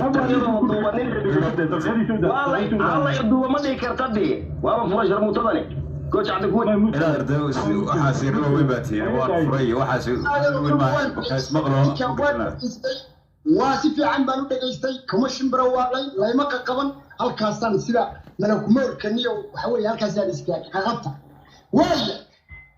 Duubanin alla duuba ma dhihi karta dee, waaba furay sharmuutadani gooja cabdi kuwa. Waxaas raba weyn baa tihiin, waan furay waxaas weyn maaha ismaqlo. Waa si fiican baan u dhegaystay, kuma shimbiro waaqlay, layma qaqaban. Halkaasaan sida malakumoolkaniyo waxa weeye halkaasaan istaagay qaqabta waaya.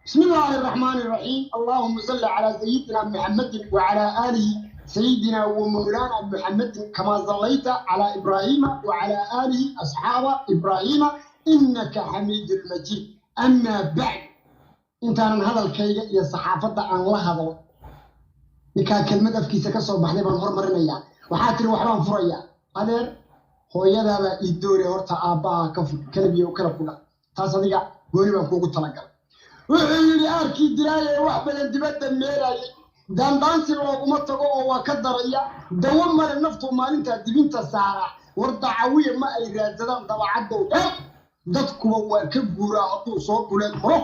بسم الله الرحمن الرحيم، اللهم صل على سيدنا محمد وعلى آله سيدنا ومولانا محمد كما صليت على إبراهيم وعلى آله أصحاب إبراهيم إنك حميد المجيد. أما بعد، انت أنا هذا الكي يا صحافة عن الله هذا ninkaa kelmad afkiisa ka soo baxday baan hormarinayaa. Waxaa tiri waxbaan furayaa. Adeer, hooyadaabaa ii doore horta, aabbaha ka fur kalabiyo kala ku dha taas adiga gooni baan kuugu talagalay. Wuxuu yidhi aarkii dilaaye wax badan dibadda meelaayay, daandaansi looguma tago oo waa ka daraya, dawo male naftu maalintaa dibinta saaraa. War dacawiya ma ay raadsadaan dabacaddow dhan, dadkuba waa ka guuraa hadduu soo duleed maro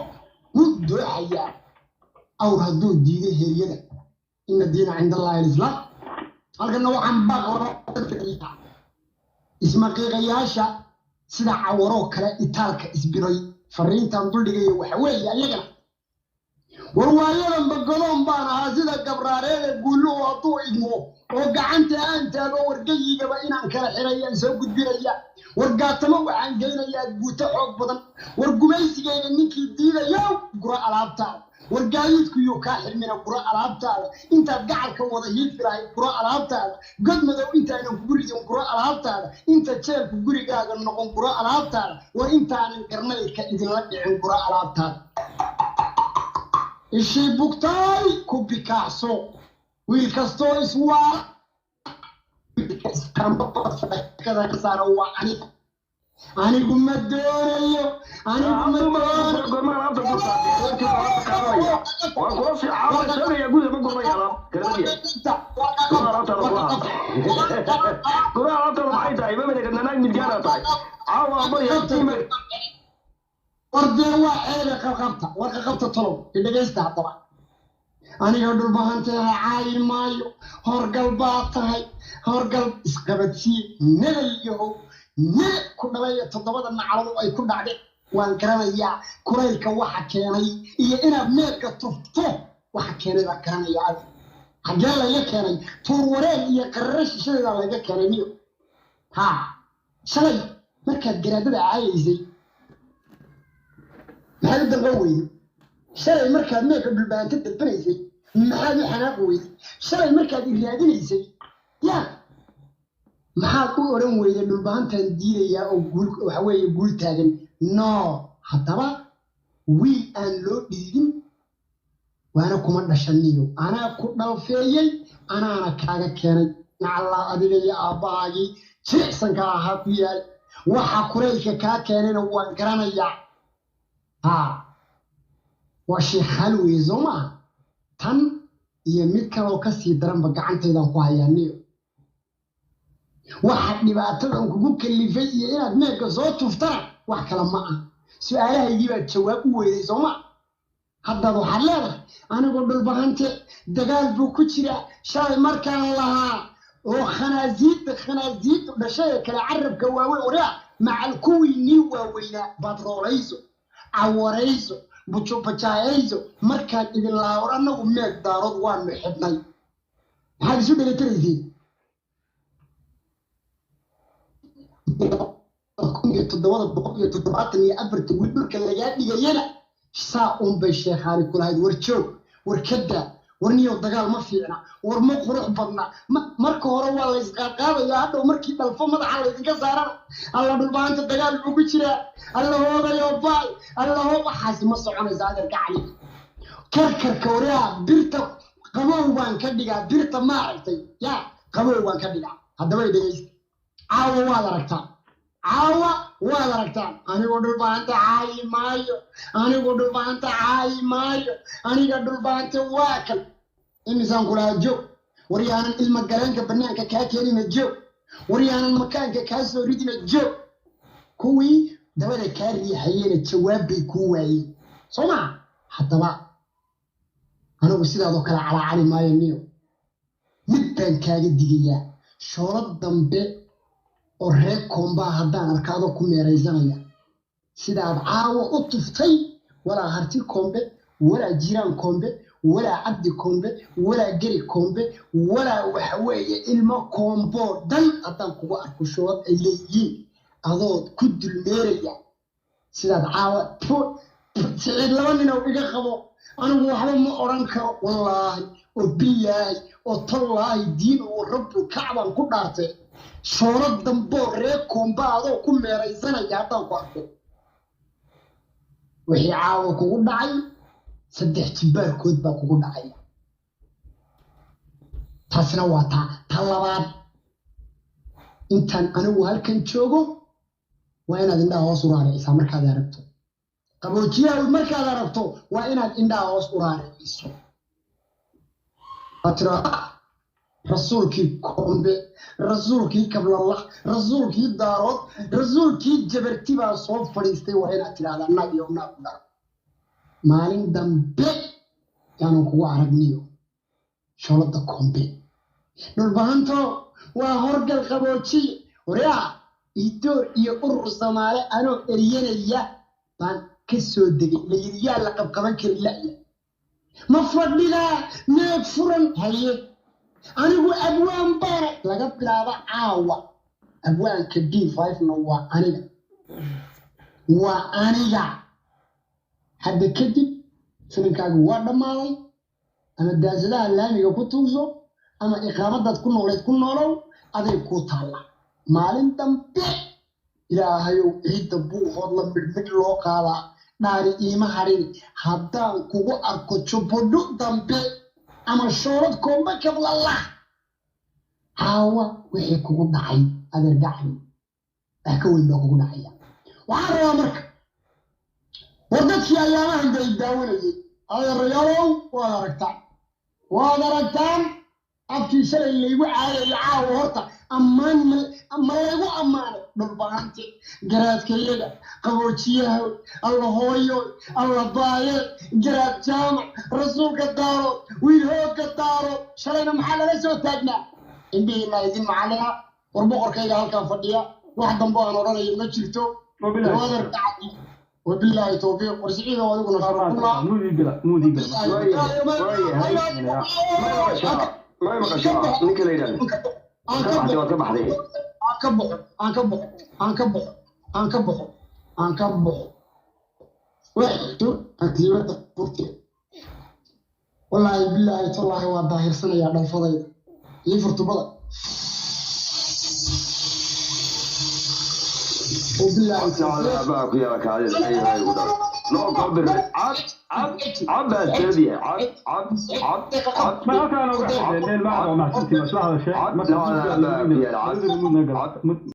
wuu dooxayaa awr hadduu diiday heeryada. Ina diina cinda allahi alislaam. Halkana waxaan baaq ismaqiiqayaasha sida cawaroo kale itaalka isbiray fariintan duldhigaya waxa weeye ayagana war waayadanba godoon baan ahaa sida gabraareeda guulluhu hadduu idmo oo gacanta aan taago, wargayigaba inaan kala xirayaan soo gudbinaya. War gaatamo waxaan geynayaa guuto xoog badan. War gumaysigayga ninkii diidayow, guro alaabtaada. War gaadiidkuyuu kaa xirmina, guro alaabtaada. Intaad gacalka wada hiifi lahayd, guro alaabtaada. God madow intaanan kugu ridin, guro alaabtaada. Inta jeelku gurigaaga noqon, guro alaabtaada. War intaanan garnaylka idinla dhicin, guro alaabtaada. Ishii bugtaay ku bikaacso, wiil kastoo iswaa ka saara waa aniga. Anigu ma doonayo, anigu ma doonayo. Goorma alaabta gurtaa? Waan kula si caawa sheegaya guriga ma gurnay alaab kalmadiya. Guraha alaabtaada kula guraha alaabtaada maxay tahay? Ma mana naag midgaana tahay caawa barya. War dee waa ceebe, qaqabta, war qaqabta tolow idhegaysta. Haddaba aniga dhulbahanteeda caayi maayo, horgal baa tahay, horgal isqabadsii nedal yahow neda ku dhalaya toddobada nacladu ay ku dhacdeen. Waan garanayaa kulaylka waxa keenay iyo inaad meelka tufto waxa keenay baan garanayaa. Adig xaggee layga keenay? Tuur wareen iyo qarare shishadeeda layga keenay niyo. Ha shalay markaad garaadada caayaysay maxaad u danqan weyday? Shalay markaad meelka dhulbaanta dalbanaysay maxaad u xanaaqi weyday? Shalay markaad i raadinaysay yaa maxaad u odhan weyday dhulbahantaan diidayaa oo guul waxa weeye guul taagan? No, haddaba wiil aan loo dhiibin waana kuma dhashaniyo, anaa ku dhalfeeyey, anaana kaaga keenay nacallaa adiga iyo aabbahaagii jilicsanka ahaa ku yaal. Waxa kulaylka kaa keenayna waan garanayaa. Ha waa sheekhaal weeye soo maaha? Tan iyo mid kaloo kasii daranba gacantaydaan ku hayaa niyo. Waxa dhibaatadan kugu kalifay iyo inaad meelka soo tuftana wax kale ma ah, su-aalahaygii baad jawaab u weyday soo ma? Haddaad waxaad leedahay anigoo dhulbahante dagaal buu ku jiraa. Shalay markaan lahaa oo khanaasiidda khanaasiiddu dhashay kale carabka waaweyn oraa macal kuwii nii waaweynaa baad roolayso, cawarayso, bujubajaayayso. Markaan idin lahaa war annagu meeg daarood waanu xidhnay, maxaad isu dhegatarayseen? 1774 wiil dhulka lagaa dhigayana saa unbay sheekhaani kulahayd. War joog, war kadaa, war niyow dagaal ma fiicna, war ma qurux badna. Marka hore waa la isqaadqaadaya, hadhow markii dhalfo madaxa laydinka saarana alla dhulbaanta dagaal buu ku jiraa, alla hoogayo baay, alla hoo. Waxaasi ma soconaysa adeerka cali. Karkarka waraa birta qabow baan ka dhigaa, birta ma aragtay? Yaa qabow baan ka dhigaa. Haddaba dhegeysta, caawa waad aragtaa, caawa waad aragtaan. Anigu dhulbaanta caayi maayo, anigu dhulbaanta caayi maayo, aniga dhulbaanta waa kan imisaan kulahaa joog. War yaanan ilma galeenka banaanka kaa keenina joog, war yaanan makaanka kaa soo ridina joog. Kuwii dabada kaa riixayena jawaab bay kuu waayeen soo maa? Haddaba anigu sidaadoo kale calaacali maayo niyo. Mid baan kaaga digayaa, Shoolad dambe oo reer Koombaa haddaan arka adoo ku meeraysanaya sidaad caawa u tuftay, walaa Harti Koombe, walaa Jiraan Koombe, walaa Cabdi Koombe, walaa Geri Koombe, walaa waxa weeye ilmo Koomboo dhan, haddaan kugu arko shoolad ay leeyihiin adood ku dulmeeraya sidaad caawa, Siciid, laba ninow iga qabo, anigu waxba ma odhan karo. Wallaahi oo billaahi oo tallaahi, diin oo rabbu kacban ku dhaartay, shoolad damboo reer Koomba adoo ku meeraysanaya haddaan ku arko, wixii caawa kugu dhacay saddex jibbaarkood baa kugu dhacaya. Taasina waa taa. Ta labaad, intaan anigu halkan joogo waa inaad indhaha hoos u raaricisaa markaad aragto Qaboojiyaha. Markaad aragto waa inaad indhaha hoos u raariciso. Waa tiraa rasuulkii Koombe, rasuulkii Kablalax, rasuulkii Daarood, rasuulkii Jabarti baa soo fadhiistay. Waa inaad tidhahdaa naag iyo naag ku dhar. Maalin dambe yaanan kugu aragniyo shoolada Koombe. Dhulbahanto waa horgal Qaboojiye. Waryaa, Idoor iyo Urur Soomaale anoo eryanaya baan ka soo degay. Layidhi yaa la qabqaban kari la'ya ma fadhidaa neeg furan haye. Anigu abwaan baana. Laga bilaabo caawa abwaanka D5 na waa aniga, waa aniga. Hadda kadib filinkaagu waa dhammaaday. Ama daasadaha laamiga ku tuugso ama iqaamadaad ku noolayd ku noolow, aday kuu taalla. Maalin dambe, Ilaahayow, ciidda Buuhood la midhmidh loo qaadaa dhaari iima harin, haddaan kugu arko jubbudhu dambe ama shoolad Koombe Kablalah, caawa wixii kugu dhacay, adeer gacani, wax ka weyn baa kugu dhacaya. Waxaan rabaa marka, war dadkii ayaamahan bay daawanayay, adeerayaalow, waad aragtaan, waad aragtaan afkii shalay laygu caayay caawa. Horta ammaan ma laygu ammaanay? Dhulbaante garaadkayaga Qaboojiyaha, alla hooyo, alla baaye, Garaad Jaamac, rasuulka Daarood, wiil hoogga Daarood. Shalayna maxaa lala soo taagnaa? Indhihiina idin macallina. War boqorkayga halkan fadhiya, wax dambe aan odhanayo ma jirto. Wabilaahi towfiiq. War Siciidow, adiguna shuruuqullah. May maqashaa ninka la yidhahdo ka baxday? Waad ka baxday. Aan ka baxo, aan ka baxo, aan ka baxo, aan ka baxo, aan ka baxo. Waxto akiibada furte. Wallaahi, bilaahi, tallaahi, waa daahirsanayaa dhalfadayda iyo furtubada. Wabilaahi towfiiq. Baa ku yaala kaadida ay ugu dhal noo koo birre cab cab cab baa seediya cab cab cab cab. Ma halkaan oga xidhay meel ma mahadsantiin, waa isla hadasheen. Cab. Marka Cab.